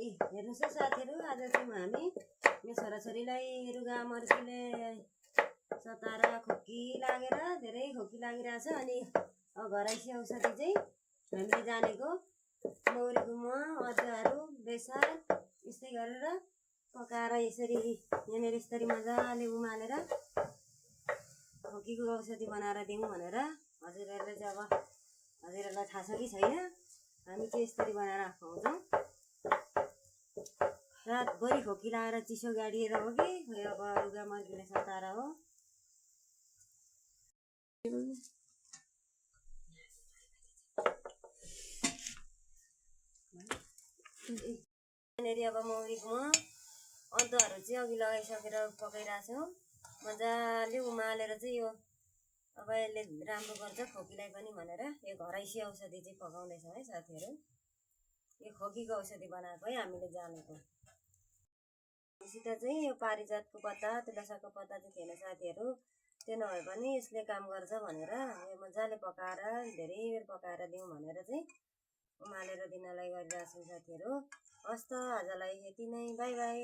हेर्नुहोस् है साथीहरू, आज चाहिँ हामी मेरो छोराछोरीलाई रुगा मर्कीले सताएर खोकी लागेर धेरै खोकी लागिरहेछ। अनि घरैसी औषधि चाहिँ हामीले जानेको मौरीको मह, अदुवाहरू, बेसार यस्तै गरेर पकाएर यसरी यहाँनिर यसरी मजाले उमालेर खोकीको औषधि बनाएर दिउँ भनेर हजुरहरूले चाहिँ अब हजुरहरूलाई थाहा छ कि छैन, हामी चाहिँ यसरी बनाएर खुवाउँछौँ। रातभरि खोकी लगाएर चिसो गाडिएर हो कि अब रुगा मर्कीले सताएर हो। यहाँनिर अब मौरीको मह, अदुवाहरू चाहिँ अघि लगाइसकेर पकाइरहेछौँ। मजाले उमालेर चाहिँ यो अब यसले राम्रो गर्छ खोकीलाई पनि भनेर यो घरैसी औषधि चाहिँ पकाउँदैछौँ है साथीहरू। यो खोकीको औषधि बनाएको है हामीले जानेको। सित चाहिँ यो पारिजातको पत्ता, तुलसाको पत्ता चाहिँ थिएन साथीहरू, त्यो नभए पनि यसले काम गर्छ भनेर यो मजाले पकाएर धेरै बेर पकाएर दिउँ भनेर चाहिँ उमालेर दिनलाई गरिरहेछौँ साथीहरू। हस् त आजलाई यति नै, बाई बाई।